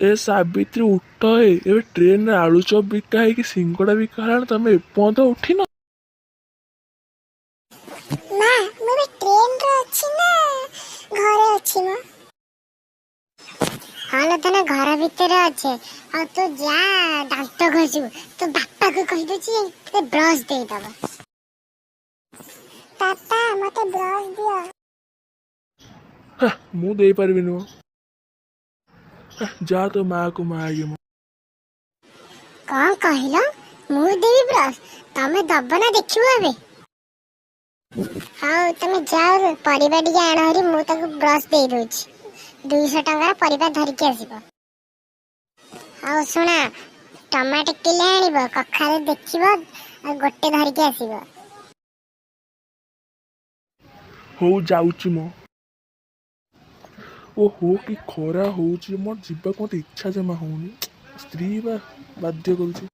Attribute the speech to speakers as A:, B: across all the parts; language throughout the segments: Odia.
A: ଏ ସାବିତ୍ରୀ ଉଠ ହେ, ଏବେ ଟ୍ରେନରେ ଆଳୁଚପ ବିକା ହେଇକି ସିଙ୍ଗଡ଼ା ବିକା ହେଲାଣି, ତମେ ଏପର୍ଯ୍ୟନ୍ତ ଉଠିନ?
B: ମା, ମୁଁ ଏବେ ଟ୍ରେନରେ ଅଛି ନା ଘରେ ଅଛି ମ? ହଁ ଲୋ ଧନ, ଘର ଭିତରେ ଅଛେ। ଆଉ ତୁ ଯା ଦାନ୍ତ ଘଷିବୁ, ତୋ ବାପାକୁ କହିଦଉଛି ତୋତେ ବ୍ରଶ ଦେଇଦବ। ବାପା, ମତେ ବ୍ରଶ ଦିଅ।
A: ହେ, ମୁଁ ଦେଇପାରିବିନି ମ। ହେ, ଯା ତୋ ମାକୁ ମାଗେ ମ।
B: କଣ କହିଲ? ମୁଁ ଦେବି ବ୍ରଶ? ତମେ ଦବ ନା ଦେଖିବ ଏବେ। ହଉ, ତମେ ଯାଅ ପରିବା ଟିକେ ଆଣ ହରି, ମୁଁ ତାକୁ ବ୍ରଶ ଦେଇ ଦଉଛି। 200 ଟଙ୍କାର ପରିବା ଧରିକି ଆସିବ। ହଉ ଶୁଣ, ଟମାଟୋ କିଲେ ଆଣିବ, କଖାରୁ ଦେଖିବ ଆଉ ଗୋଟେ ଧରିକି ଆସିବ।
A: ହଉ ଯାଉଛି ମ। ଓହୋ, କି ଖରା ହଉଛି, ମୋର ଯିବାକୁ ମତେ ଇଚ୍ଛା ଜମା ହଉନି, ସ୍ତ୍ରୀ ବା ବାଧ୍ୟ କରୁଛି।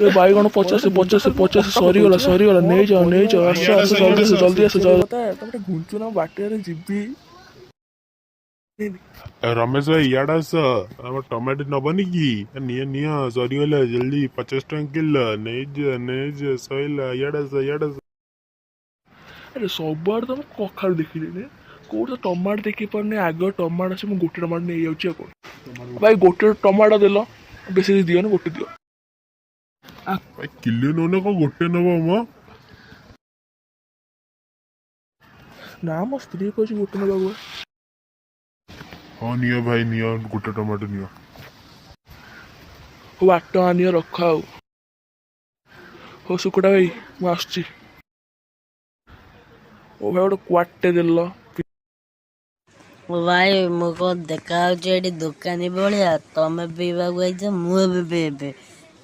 A: ଏ ବାଇଗଣ 50, 50, 50। ସରିଗଲା ସରିଗଲା, ନେଇଯାଅ ନେଇଯାଅ, ଆସ ଆସ, ଜଲ୍ଦି ଆସ ଜଲ୍ଦି ଆସ। ତମେ ଘୁଞ୍ଚୁନା, ବାଟରେ ଯିବି।
C: ରମେଶ ଭାଇ, ଇଆଡ଼େ ଆସ। ଆମ ଟମାଟୋ ନବନି କି? ନିଅ ନିଅ, ସରିଗଲା, ଜଲ୍ଦି, 50 ଟଙ୍କା କିଲୋ, ନେଇଯ ନେଇଯ, ସଇଲା। ଇଆଡ଼େ ଆସ, ଇଆଡ଼େ ଆସ।
A: ଆରେ, ସବୁଆଡ଼େ ତ ମୁଁ କଖାରୁ ଦେଖିଲିଣି, କୋଉଠି ତ ଟମାଟୋ ଦେଖିପାରୁନି। ଆଗ ଟମାଟୋ ଅଛି, ମୁଁ ଗୋଟେ ଟମାଟୋ ନେଇଯାଉଛି। ଆଉ କଣ ଭାଇ, ଗୋଟେ ଟମାଟୋ ଦେଲ, ବେଶୀ ଦିଅନି, ଗୋଟେ ଦିଅ।
C: ଭାଇ, କିଲୋ ନଉନ, କଣ ଗୋଟେ ନବ ମ?
A: ନା, ମୋ ସ୍ତ୍ରୀ କହୁଛି ଗୋଟେ ନେବାକୁ।
C: ହଁ, ନିଅ ଭାଇ ନିଅ, ଗୋଟେ ଟମାଟୋ ନିଅ।
A: ହଉ, 8 ଟଙ୍କା ନିଅ, ରଖ। ଆଉ ହଉ ସୁକୁଟା ଭାଇ, ମୁଁ ଆସୁଛି। ଓ ଭାଇ, ଗୋଟେ କ୍ୱାଟେ ଦେଲ।
D: ଓ ଭାଇ, ମୁଁ କଣ ଦେଖାଯାଉଛି ଏଠି ଦୋକାନୀ ଭଳିଆ? ତମେ ପିଇବାକୁ ଆଇଛ, ମୁଁ ଏବେ ପିଇବି।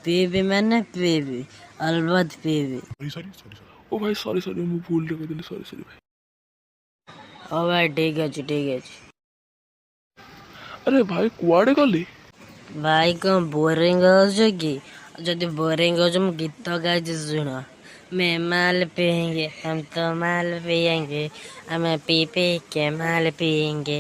D: ପିଇବି ମାନେ ପିଇବି, ଅଲବତ ପିଇବି।
C: ସରି ସରି ସରି ସରି।
A: ଓ ଭାଇ, ସରି ସରି, ମୁଁ ଭୁଲରେ କହିଦେଲି, ସରି ସରି ଭାଇ।
D: ହଉ ଭାଇ, ଠିକ ଅଛି ଠିକ ଅଛି।
A: ଆରେ ଭାଇ, କୁଆଡ଼େ ଗଲେ?
D: ଭାଇ, କଣ ବୋରିଂ ହଉଛ କି? ଯଦି ବୋରିଂ ହଉଛ, ମୁଁ ଗୀତ ଗାଉଛି, ଶୁଣ। मैं माल पियेंगे, हम तो माल पियेंगे, हम पी पी के माल पियेंगे,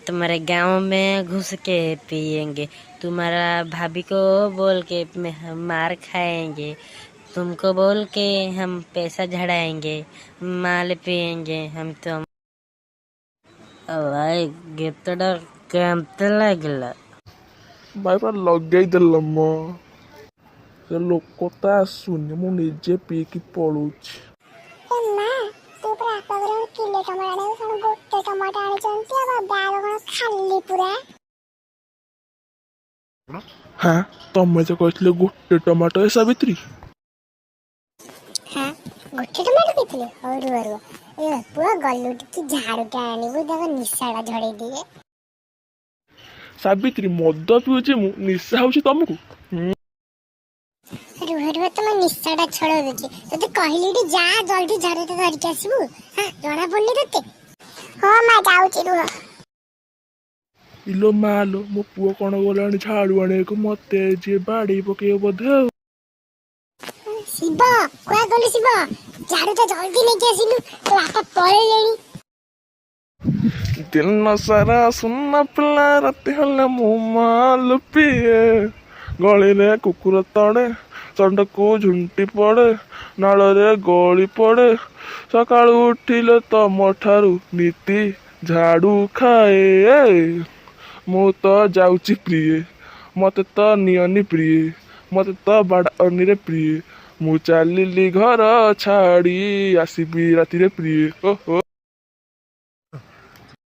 D: तुम्हारे गांव में घुस के पियेंगे, तुम्हारा भाभी को बोल के हम मार खाएंगे, तुमको बोल के हम पैसा झड़ाएंगे, माल पियेंगे हम तो। ଭାଇ, ଗୀତଟା କେମିତି ଲାଗିଲା?
A: ଭାଇ, ପୁରା ଲଗେଇଦେଲ ମ। ସେ ଲୋକ ତ ଆସୁନି, ମୁଁ ନିଜେ ପିଇକି ପଳଉଛି।
B: ଏ ମା, ତୁ ପୁରା ବାପା ଘରେ କିଲେ ଟମାଟୋ ଆଣିବାକୁ କଣ ଗୋଟେ ଟମାଟୋ ଆଣିଛନ୍ତି? ଆଉ ବ୍ୟାଗ କଣ ଖାଲି ପୁରା?
A: ହଁ, ତମେ ତ କହିଥିଲେ ଗୋଟେ ଟମାଟୋ। ଏ ସାବିତ୍ରୀ।
B: ହଁ, ଗୋଟେ ଟମାଟୋ କହିଥିଲି। ହଉ ରୁହ ରୁହ। ଏ ପୁଅ, ଗଲୁ ଟିକେ ଝାଡୁଟା ଆଣିବୁ, ତାକୁ ନିଶାଟା ଝଡେଇ ଦିଏ।
A: ସାବିତ୍ରୀ, ମଦ ପିଉଛି ମୁଁ, ନିଶା ହଉଛି ତମକୁ?
B: ରୁହ ରୁହ, ତମ ନିଶାଟା ଛଡେଇ ଦଉଛି। ତୋତେ କହିଲି ଏଠି ଯା, ଜଲ୍ଦି ଝାଡୁଟା ଧରିକି ଆସିବୁ। ହଁ, ଜଣା ପଡୁନି ତୋତେ? ହଁ ମା, ଯାଉଛି, ରୁହ।
A: ଇଲୋ ମା ଲୋ, ମୋ ପୁଅ କଣ ଗଲାଣି ଝାଡୁ ଆଣିବାକୁ, ମତେ ଯିଏ ବାଡେଇ ପକେଇବ ବୋଧେ ଆଉ।
B: ଶିବ, କୁଆ ଗଲୁ ଶିବ? ଝାଡୁଟା ଜଲ୍ଦି ନେଇକି ଆସିଲୁ, ତୋ ବାପା ପଳେଇଲେଣି।
A: ଦିନ ସାରା ସୁନା ପିଲା, ରାତି ହେଲେ ମୁଁ ମାଲ ପିଏ। ଗଳିରେ କୁକୁର ତଡ଼େ, ଚଣ୍ଡକୁ ଝୁଣ୍ଟି ପଡ଼େ, ନାଳରେ ଗଳି ପଡ଼େ, ସକାଳୁ ଉଠିଲେ ତମ ଠାରୁ ନୀତି ଝାଡୁ ଖାଏ। ମୁଁ ତ ଯାଉଛି ପ୍ରିୟେ, ମତେ ତ ନିଅନି ପ୍ରିୟେ, ମତେ ତ ବାଡ଼ାଅନିରେ ପ୍ରିୟେ, ମୁଁ ଚାଲିଲି ଘର ଛାଡ଼ି, ଆସିବି ରାତିରେ ପ୍ରିୟେ। ଓହୋ।